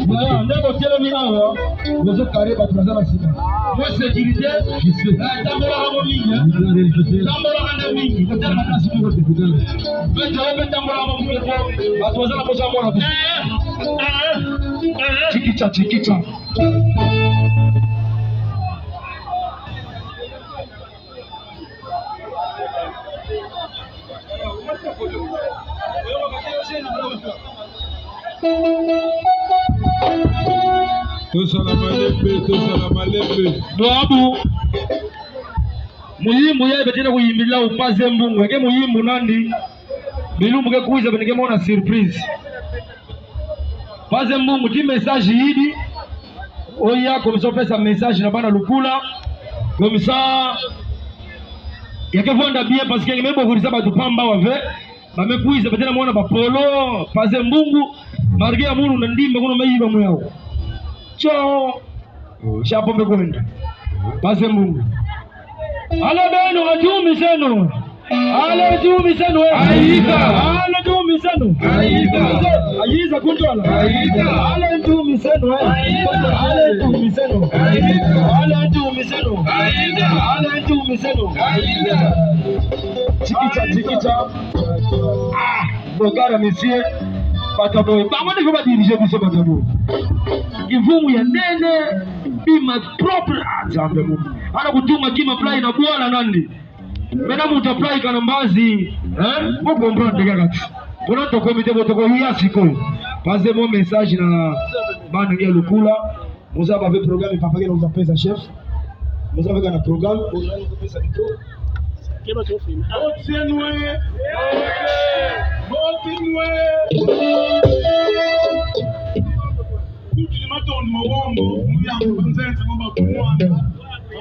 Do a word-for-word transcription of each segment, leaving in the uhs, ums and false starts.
Voilà, nde botelemi awa, bozo kare bato baza na sima. Mo sécurité, eh, tambola ka mo mingi, eh. Tambola ka nde mingi, botelema na sima. Beto, beto tambola ka mo mingi, bato baza na posa mona. Eh, eh, eh. Chikicha, chikicha. Tosala malembe, tosala malembe. Bwabu. Muyimbu yayi beti na kuyimbila u Paze Mbungu, eke muyimbu nandi. Bilumbu ke kwiza beno ke mona surprise. Paze Mbungu ti message yidi. Oya, comme ça, opesa message na bana Lukula. Comme ça, ya ke vwanda bien, parce que nge me bokurisa bato pamba wa ve. Ba me kwiza, beti na mona ba polo, Paze Mbungu, marge ya munu na ndimba kuna me yiba mu yawu. Tchao. Chapeau me kwenda. Paze Mbungu. Allô beno, atumiseno. Allô, tumiseno, eh. Ayika. Allô, tumiseno. Ayika. Ayiza kuntwala. Ayika. Allô, tumiseno, eh. Ayika. Allô, tumiseno. Ayika. Allô, tumiseno. Ayika. Allô, tumiseno. Ayika. Chikicha, chikicha. Ah, bogara, monsieur. Bata Boy. Bango nde ba diriger biso, Bata Boy. Kivumu ya nene. Bima propre. Ah, Nzambe mu. Ana kutuma kima play na bwala nandi. Mena muta play kana mbazi, eh? Bo comprendre kaka ti. Bona tokomi te, bo toko ya sikoyo. Paze mo message na bana ya Lukula. Muzaba ve programme papa ke na muzapesa chef. Muzaba kana programme. Botenwe. Botenwe. Kutuli matondo mawongo, muyanga banzenze, mamba kumwana,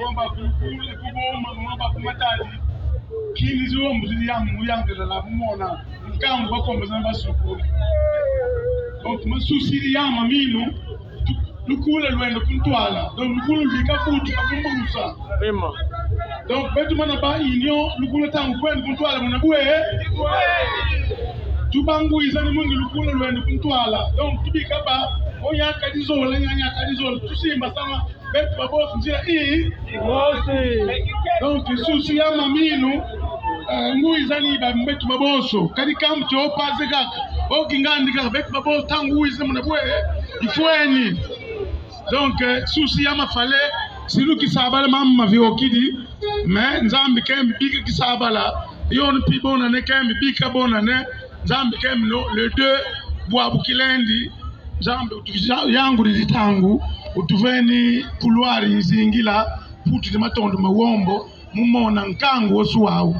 mamba kukule, kuboma, mamba kumatadi. Kini ziwongo zili yanga, muyanga la mumona, nkangu bakomba zana basukula. Donc, masusili yama minu, tu-, Lukula lwenda kuntwala. Donc, Lukula lwika futu kakumbusa. Vraiment. Donc, beto mana ba union, Lukula tangu kwenda kuntwala muna bwe. Tuba ngwizani mwingi, Lukula lwenda kuntwala. Donc, tubika ba, o nyaka dizola, nya-, nyaka dizola, tusimba sana, beto babonso nzila i. Imosi. Donc, susi ya maminu, eh, ngwizani ba beto babonso. Kadi kampe o Paze kaka, o Kingandi kaka, beto babonso tangu wiza muna bwe, ifweni. Donc, eh, susi ya mafale, silu kisabala mama viokidi, Mais Nzambi kembi bika kisabala, yon pi bonane kembi bika bonane, Nzambi kembi no, le deux, bwabu kilendi, Nzambi utuyangudi ntangu, utuveni couloir izingila, putu ni matondo mawombo, mu mona nkangu wosu wawu.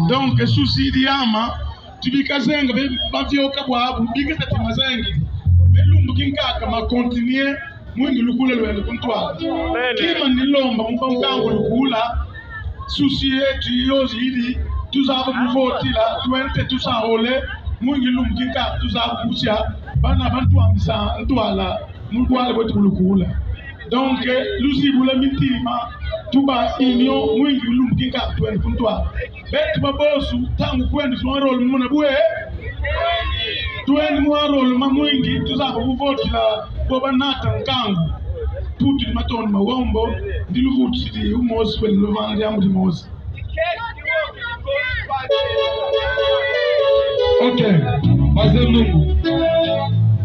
Donc, susi idi yama, tubika zenga be bavyoka bwabu, bika tati mazengidi. Be lumbu kinkaka ma continuer, mwingi lukula lwenda kuntwala. Kima nilomba mu ba nkangu lukula, susi yetu yozi idi, tuzaba kuvotila, twende tusahole, mwingi lumbu kinkaka tuzaba kusya, bana bantwamisa ntwala, mu bwala bwetu bulukula. Donc, eh, luzibula mitima, tuba union, mwingi lumbu kinkaka twenda kuntwala. Betu babosu, ntangu kwendi twanrole muna bwe. Twende mwanrole ma mwingi, tuzaba kuvotila, bo banata nkangu. Putu ni matondo mawombo, ndi luvuti di umosi, kweli luvanga diambu dimosi. Ok, baze Mungu.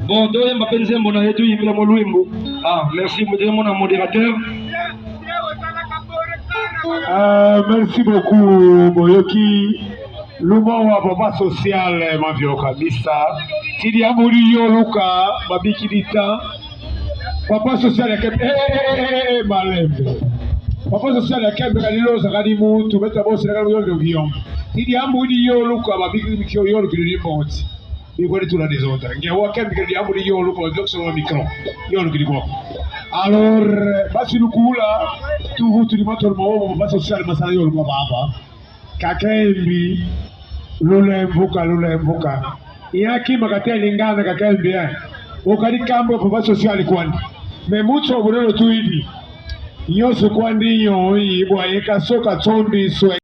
Bon, toyemba pe nzembo na yetu yimbila mo lwimbo. Ah, merci, mu demo na modérateur. Ah, merci beaucoup, boyoki. Lumwa wa papa social, eh, mavyoka bisa. Ti diambu di yoluka, babikidi ta. Papa social ya kembe, eh, eh, eh, eh, eh, malembe. Papa social ya kembe kadi loza kadi muntu, beta bosi na kadi yonde uviom. Ti diambu di yoluka, babikidi mikyo yoluka di moti. Biko di tula dizonda. Nge wa kembe kadi diambu di yoluka, babikidi solo mikro. Yoluka di kwa. Alors, basi lukula, tuvutu ni matondo mawombo, papa social masala yoluka baba. Kakembi, lulemvuka, lulemvuka. Iya kima kateni ngana kakembi, eh. Ukadi kamba papa social kwandi. Me mutso bunelo tuidi. Nyoso kwandi nyoyi, bwa yeka soka tsombi swe.